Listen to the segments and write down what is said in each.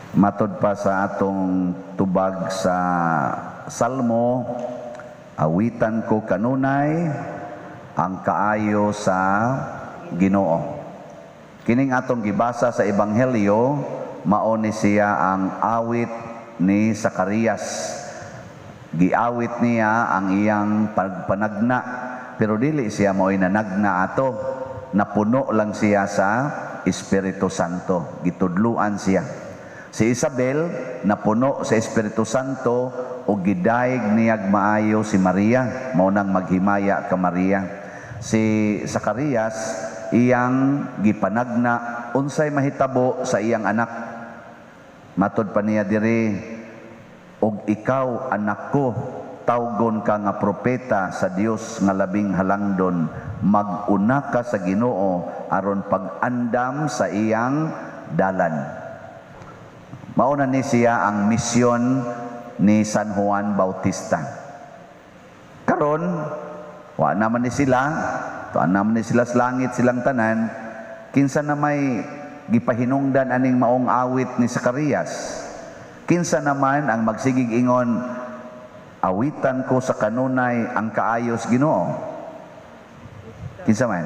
Matod pa sa atong tubag sa Salmo, awitan ko kanunay ang kaayo sa Ginoo. Kining atong gibasa sa Ebanghelyo, mao ni siya ang awit ni Zacarias. Giawit niya ang iyang pagpanagna, pero dili siya mao'y nanagna ato. Napuno lang siya sa Espiritu Santo. Gitudluan siya. Si Isabel napuno sa Espiritu Santo o gidayeg niyag maayo si Maria, mao nang maghimaya ka Maria. Si Zacarias, iyang gipanagna unsay mahitabo sa iyang anak. Matod pa niya diri, "Og ikaw, anak ko, tawgon ka nga propeta sa Dios nga Labing Halangdon. Mag-una ka sa Ginoo aron pag-andam sa iyang dalan." Mao na ni siya ang misyon ni San Juan Bautista. Karon, wa naman ni sila, tuan naman ni sila sa langit silang tanan, kinsa na may gipahinungdan aning maong awit ni Zacarias? Kinsa naman ang magsigig ingon, "Awitan ko sa kanunay ang kaayos Ginoo"? Kinsa man?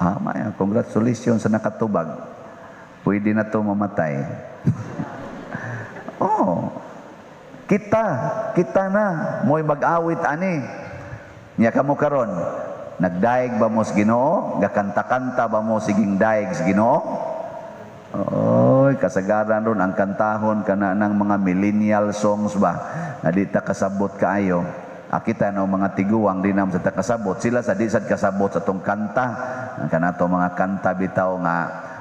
Ah, may congratulations sa nakatubag. Pwede na to mamatay. Oh. Kita, kita na mo'y mag-awit ani. Nya kamo karon, nagdaig ba mo sa Ginoo? Gakanta-kanta ba mo siging daig sa Ginoo? Oy, kasagaran ron ang kantahon kana ng mga millennial songs ba na di ta kasabot kaayo. Ah, kita no mga tiguang di naman sa ta kasabot. Sila sa di sad kasabot sa tong kanta. Ang kanato mga kanta bitaw nga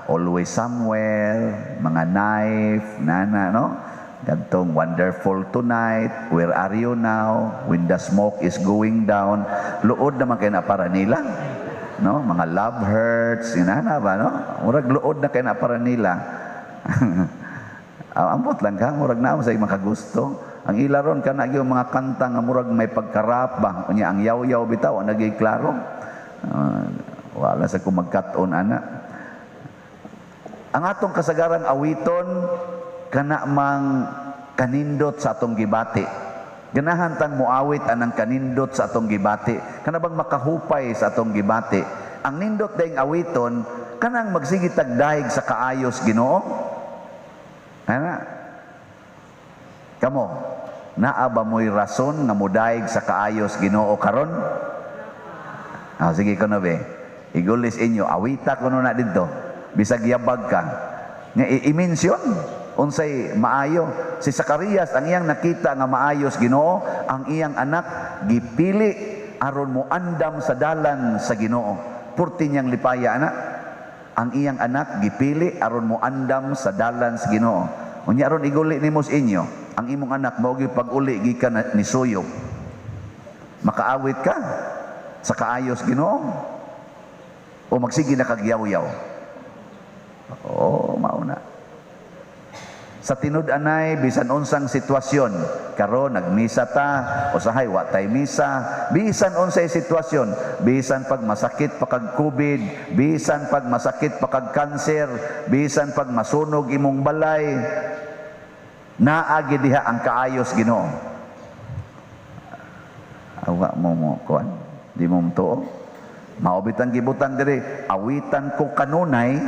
"Always Somewhere", mga "Knife", nana no? Kadtong "Wonderful Tonight", "Where Are You Now", "When the Smoke Is Going Down". Luod naman kay na para nila. No? Mga "Love Hurts", inana ba, no? Murag luod na kay na para nila. Ah, ambot lang ka, murag naa sa makagusto. Ang ila ron kana gyud mga kanta nga murag may pagka-rap ba. Unya ang yaw-yaw bitaw naging klaro. Wala sa ko magkat-on ana. Ang atong kasagarang awiton kana mang kanindot sa atong gibati. Ganahan tang muawit anang kanindot sa atong gibati. Kana bang makahupay sa atong gibati. Ang nindot dayong awiton kanang magsige tag dayeg sa kaayos Ginoo. Ana. Kamo, naa ba mo'y rason nga mudayeg sa kaayos Ginoo karon? Ah, sige kuno be. Igulis inyo, awita kuno na didto. Bisag yabag ka. Nga i-mention unsay maayo. Si Zacarias, ang iyang nakita nga maayos Ginoo, ang iyang anak gipili aron mo andam sa dalan sa Ginoo. Purti niyang lipaya ana. Ang iyang anak gipili aron mo andam sa dalan sa Ginoo. Unya aron iguli nimo sa inyo, ang imong anak mao gyud pag-uli gikan ni suyop. Makaawit ka sa kaayos Ginoo o magsige na kag yaw-yaw? Oo, mao na. Sa tinud-anay, bisan unsang sitwasyon, karon nagmisa ta, usahay wa tay misa, bisan unsay sitwasyon, bisan pag masakit pa kag COVID, bisan pag masakit pa kag kanser, bisan pag masunog imong balay, naa gyud diha ang kaayos Ginoo. Awa mo mo kuan, di mo tuo. Mao bitang gibutang diri, awitan ko kanunay,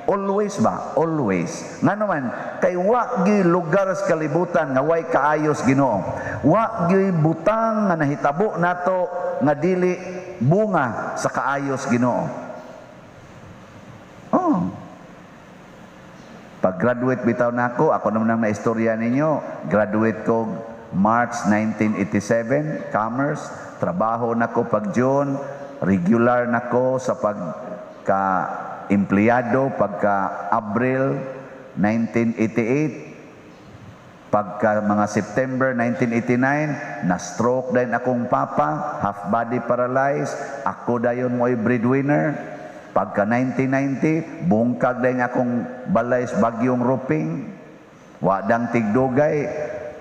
always ba? Always. Nga naman, kay wa gi lugar sa kalibutan nga way kaayos Ginoo. Wa gi butang nga nahitabo nato nga dili bunga sa kaayos Ginoo. Oh. Pag-graduate bitaw nako, ako naman ang naistorya ninyo, graduate ko March 1987, commerce, trabaho nako pag June, regular nako sa pagka empleyado pagka Abril 1988. Pagka mga September 1989, na-stroke din akong papa, half body paralyzed, ako dayon mo'y breadwinner. Pagka 1990, bungkag din akong balay sa bagyong Ruping. Wadang tigdugay,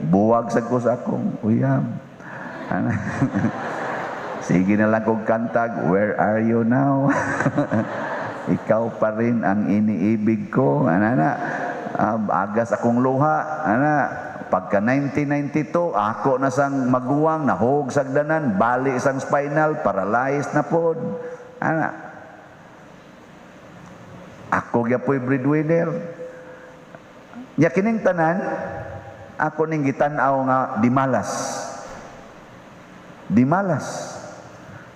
buwag sa ko sa akong uyab. Sige na lang kong kantag, "Where Are You Now? Ikaw pa rin ang iniibig ko." Ana na. Agas akong luha, ana. Pagka 1992, ako na sang maguwang, nahog sagdanan, bali sang spinal, paralyzed na pod. Ana. Ako gyapoy breadwinner. Nya kining tanan, ako ning gitan-aw nga dimalas. Dimalas.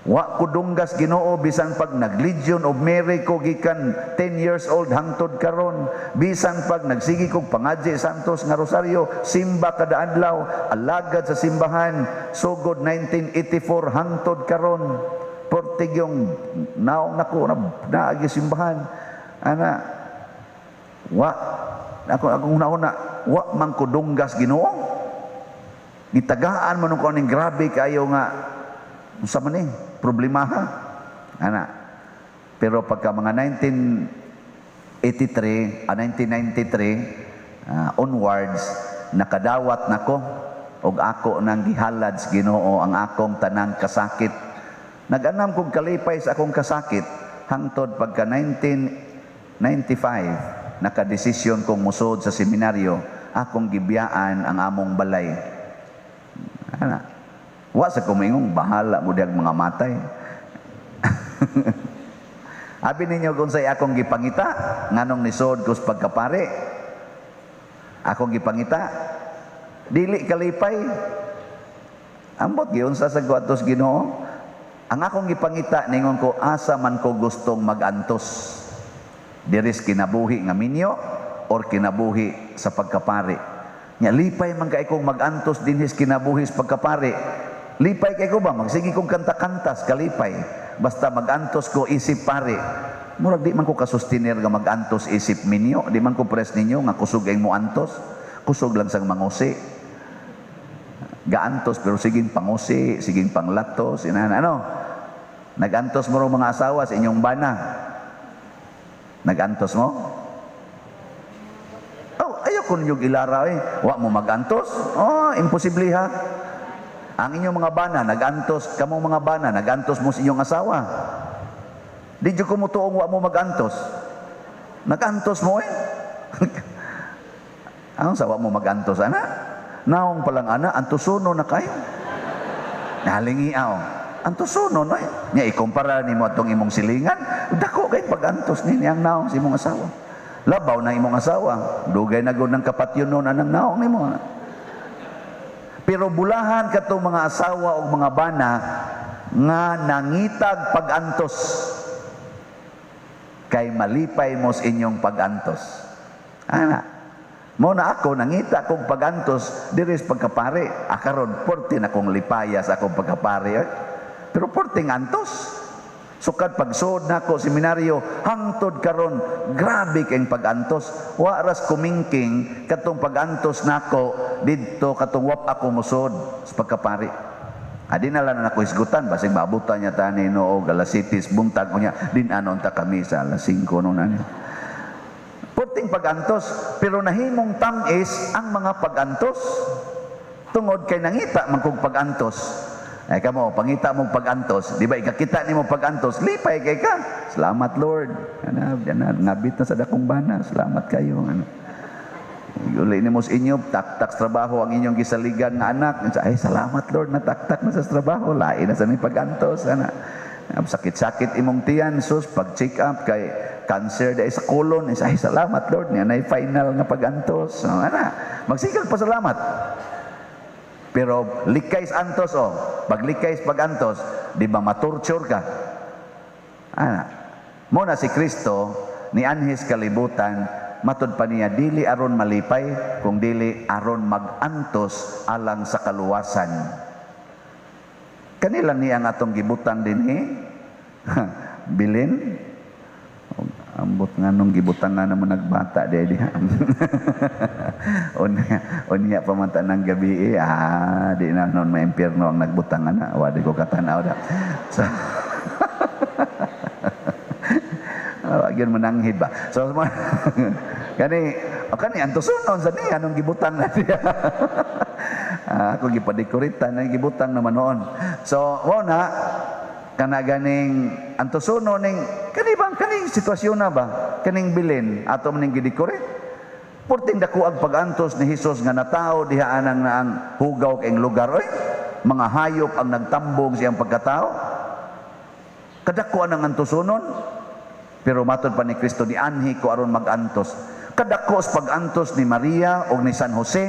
Wa ko dunggas Ginoo bisan pag nag-Legion of Mary ko gikan 10 years old hangtod karon, bisan pag nagsigi kog pangadji Santos nga rosaryo, simba kada adlaw, alagad sa simbahan sugod 1984 hangtod karon. Portig yung naong nako na naagi simbahan. Ana, wa ako akong una-una, wa man ko dunggas Ginoo. Gitagaan man ko ning grabe kayo nga unsa man ni problemaha, ana. Pero pagka mga 1983, 1993 onwards, nakadawat nako og ako nang gihalad sa Ginoo ang akong tanang kasakit. Nag-anam kog kalipay sa akong kasakit hangtod pagka 1995 nakadesisyon kong musod sa seminaryo, akong gibiyaan ang among balay. Ana. Wa sa kumingong bahala mo diyag mga matay. Abi ninyo kung sa'y akong gipangita, nganong nisod ko sa pagkapare. Akong gipangita, dili kalipay. Ambot giunsa sa guatos Ginoo. Ang akong gipangita ningon ko, asa man ko gustong magantos. Diris kinabuhi nga minyo or kinabuhi sa pagkapare. Nya lipay man kay kong magantos dinhis kinabuhi sa pagkapare. Lipay kay ko ba magsige kong kanta-kantas kalipay. Basta magantos ko isip pare. Murag di man ko kasustiner nga magantos isip minyo, di man ko pres ninyo nga kusog ay mo antos. Kusog lang sang mangusi. Gaantos pero siging pangusi, siging panglatos, inana ano. Nagantos mo ro mga asawa sa inyong bana. Nagantos mo? Oh, ayaw ko ninyong ilara eh. Wa mo magantos? Oh, imposible ha. Ang inyong mga bana, nagantos, kamong mga bana, nagantos mo sa inyong asawa. Di dyan ko mutuong wa mo magantos. Nagantos mo eh. Ang sawa mo magantos, ana? Naong palang ana, antusuno na kayo. Nalingiaw. Antusuno na eh. Nga ikumpara ni mo atong imong silingan, dako kay pagantos ni ang naong sa imong asawa. Labaw na imong asawa. Dugay na gud ng kapatyon noon anang naong nimo. Pero bulahan katong mga asawa o mga bana nga nangitag pagantos kay malipay mo sa inyong pagantos. Ana, mo na ako nangita kong pagantos diri sa pagkapare. Akaron porte na kong lipaya sa akong pagkapare. Eh. Pero porting antos. Sukad pagsuod nako seminaryo hangtod karon grabe kayong pagantos. Wa ras kumingking katong pagantos nako didto katong wap ako musod sa pagkapari. Adi na lang nako hisgutan basig maabutan niya tani no og alas 7 buntag unya din anon ta kami sa alas 5 no nani. Porting pagantos pero nahimong tam-is ang mga pagantos tungod kay nangita man kog pagantos. Ay kamo, pangita mong pagantos, di ba ikakita nimo pagantos, lipay kay ka. Salamat Lord. Ana, ana ngabit na sa dakong bana. Salamat kayo. Ano. Uli nimo sa inyo, taktak sa trabaho ang inyong gisaligan nga anak. Ay salamat Lord, nataktak na sa trabaho, lain na sa ni pagantos ana. Sakit-sakit imong tiyan, sus pag check up kay cancer dai sa colon, ay salamat Lord, niya nay final nga pagantos. So, ana, magsigal pasalamat. Pero likay sa antos oh, pag likay sa pagantos, di ba matorture ka? Ana. Mo na si Kristo ni anhis kalibutan, matud pa niya dili aron malipay, kung dili aron magantos alang sa kaluwasan. Kanila niya ang atong gibutang dinhi. Bilin. Ambot nga nung gibutang nga naman nagbata di diha. Unya pamanta ng gabi eh, di na noon may impyerno ang nagbutang ana, wa di ko katanaw da. So gyud mananghid ba. So kani o kani antusunon sa niya nung gibutang na diha. Ako gipadekoritan na gibutang naman noon. So mo na kana ganing antusuno ning kani bang kaning sitwasyon na ba kaning bilin ato man ning gidekorate. Purting dako ang pag-antos ni Hesus nga natao diha anang naang hugaw kay lugar oy. Mga hayop ang nagtambong siyang pagkatao. Kadako ang antosonon. Pero matod pa ni Kristo, nianhi ko aron mag-antos. Kadako sa pag-antos ni Maria o ni San Jose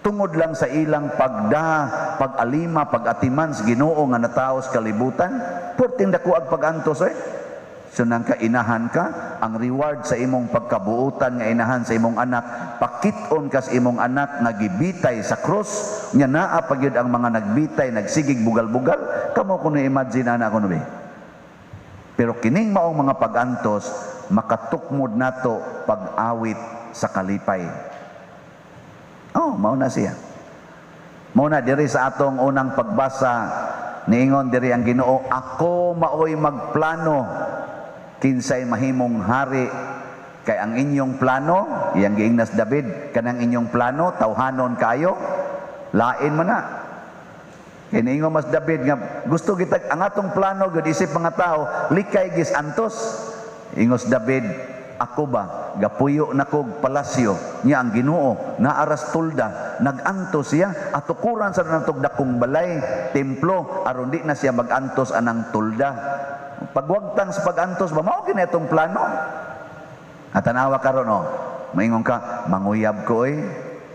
tungod lang sa ilang pagda, pag-alima, pag-atiman sa Ginoo nga natawo sa kalibutan. Purting dako ang pag-antos eh. So nang kainahan ka, ang reward sa imong pagkabuutan nga inahan sa imong anak, pakit-on ka sa imong anak nga gibitay sa krus, nya naa pa gyud ang mga nagbitay, nagsigig bugal-bugal, kamo kuno imagine ana kuno be. Pero kining maong mga pag-antos, makatukmod nato pag-awit sa kalipay. Oh, mao na siya. Mao na diri sa atong unang pagbasa, niingon diri ang Ginoo, "Ako maoy magplano kinsay mahimong hari, kay ang inyong plano," iyang giingnas David, "kanang inyong plano tawhanon kayo, lain man na." Kay niingon mas David nga gusto kita ang atong plano gud isip mga tao, likay gis antos. Ingos David, "Ako ba gapuyo na kog palasyo, nya ang Ginoo naaras tulda, nagantos siya, atukuran sa natog dakong balay, templo, aron di na siya magantos anang tulda." Pagwagtang sa pagantos ba, mao gini itong plano. At tanawa karon oh, maingon ka, "Manguyab ko oy,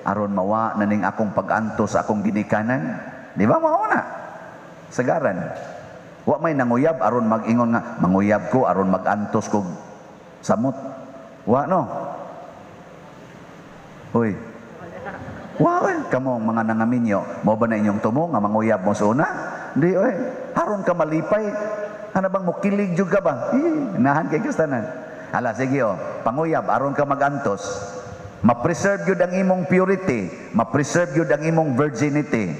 aron mawa na ning akong pagantos sa akong ginikanan." Di ba mao na? Sagaran. Wa may nanguyab aron mag-ingon nga, "Manguyab ko aron magantos kog samot." Wa no. Uy. Wa oy, kamo mga nangaminyo, mao ba na inyong tumo nga manguyab mo sa una? Di oy. Aron ka malipay. Ana bang mukilig jud ka ba? Eh, nahan kay kastanan. Hala sige oh, panguyab aron ka magantos. Ma-preserve gyud ang imong purity, ma-preserve gyud ang imong virginity.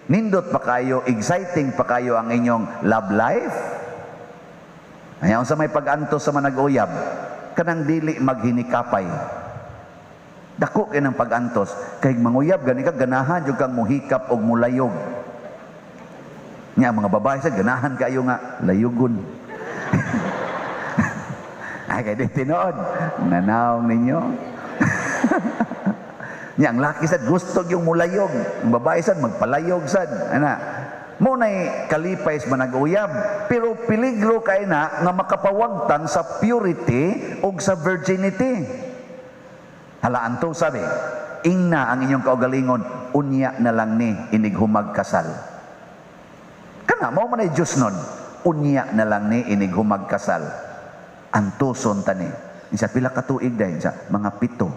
Nindot pa kayo, exciting pa kayo ang inyong love life. Ayaw sa may pag-antos sa manag-uyab, kanang dili maghinikapay. Dako kay ng pag-antos, kay manguyab gani ka ganahan jud kang muhikap og mulayog. Nga mga babae sa ganahan kayo nga layugon. Ay kay di tinuod, nanawng ninyo. Nya ang laki sad gusto yung mulayog, ang babae sad magpalayog sad. Ana. Mo nay kalipay sa manag-uyab, pero peligro kay na nga makapawagtang sa purity ug sa virginity. Hala anto sabi, ingna ang inyong kaugalingon, unya na lang ni inig humag kasal. Kana mao man ay Diyos nun, unya na lang ni inig humag kasal. Antuson tani. Isa pila ka tuig dahil sa mga 7.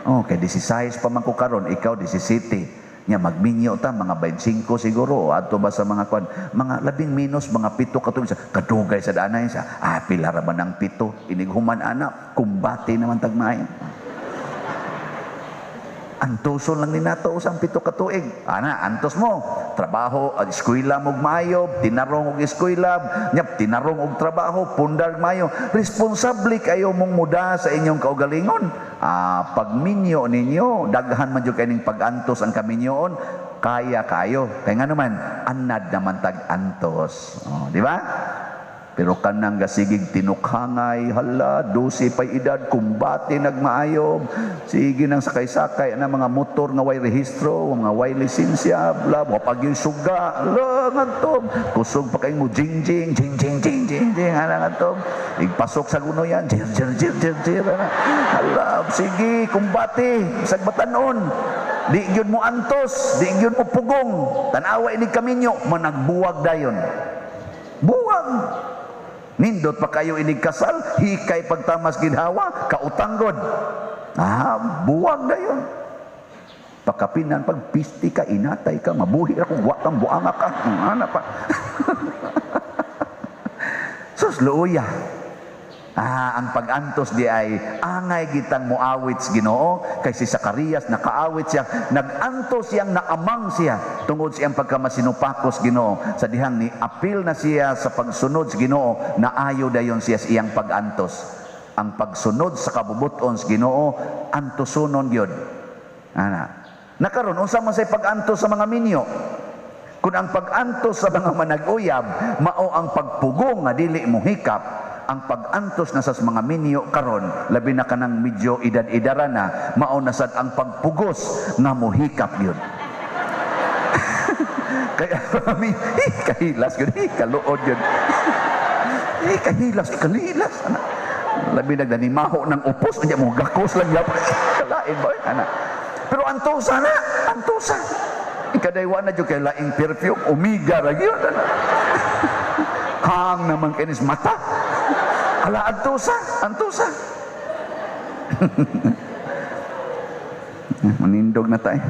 Oh, kay 16 pa man ko karon, ikaw 17. Nya magminyo ta mga 25 siguro adto ba sa mga kwan, mga labing minus mga 7 ka tuig sa kadugay sa danay sa pila ra man ang 7 inig human ana, kumbate naman tagmay. Antuson lang ni nato usang 7 ka tuig. Ana, antos mo. Trabaho, eskwela mo maayo, tinarong og eskwela, nyap tinarong og trabaho, pundar maayo. Responsable kayo mong muda sa inyong kaugalingon. Pagminyo ninyo, daghan man jud kay ning pag-antos ang kaminyoon, kaya kayo. Kay nga naman, anad naman tag antos. Oh, di ba? Pero kanang gasigig tinukhangay, hala, 12 pa'y edad, kumbate nagmaayob, sige nang sakay-sakay, na mga motor nga way rehistro, mga way lisensya, bla, wapag yung suga, hala, ngadto, kusog pa kayo mo, jing, jing, jing, jing, jing, jing, jing, hala, ngadto, igpasok sa guno yan, jir, jir, jir, jir, jir, hala, hala, sige, kumbate, sagbatanon, di gyud mo antos, di gyud mo pugong, tanawa ini kaminyo, managbuwag dayon. Buwag! Nindot pa kayo inig kasal, hikay pagtamas ginhawa, kautanggod. Buwag na yun. Pakapinan, pag pisti ka, inatay ka, mabuhi ako, wa kang buanga ka. Ana pa. Sus, luuya. Ang pag-antos di ay angay gitang muawit sa Ginoo kay si Zacarias nakaawit siya, nag-antos siyang naamang siya tungod siyang pagkamasinupakos Ginoo sa dihang ni apil na siya sa pagsunod sa Ginoo, naayo dayon siya sa iyang pag-antos. Ang pagsunod sa kabubuton sa Ginoo antosonon gyud. Ana. Nakaron unsa man say pag-antos sa mga minyo? Kung ang pag-antos sa mga manag-uyab mao ang pagpugong nga dili mo hikap, Ang pag-antos na sa mga minyo karon, labi na kanang medyo edad-edara na, mao na sad ang pagpugos nga mohikap yun. Kaya kami, eh, kahilas yun, eh, kaluod yun. Eh, kahilas, eh, kalilas. Ana. Labi nagdanimaho ng upos, unya mo gakos lang yapon. Kalain ba? Ana. Pero antosa na, antosa. Ikadaywa na jud kay laing perfume, Omega ra gyud. Ana. Hang naman kinis mata. Ala, antosa, antosa. Manindog na tayo.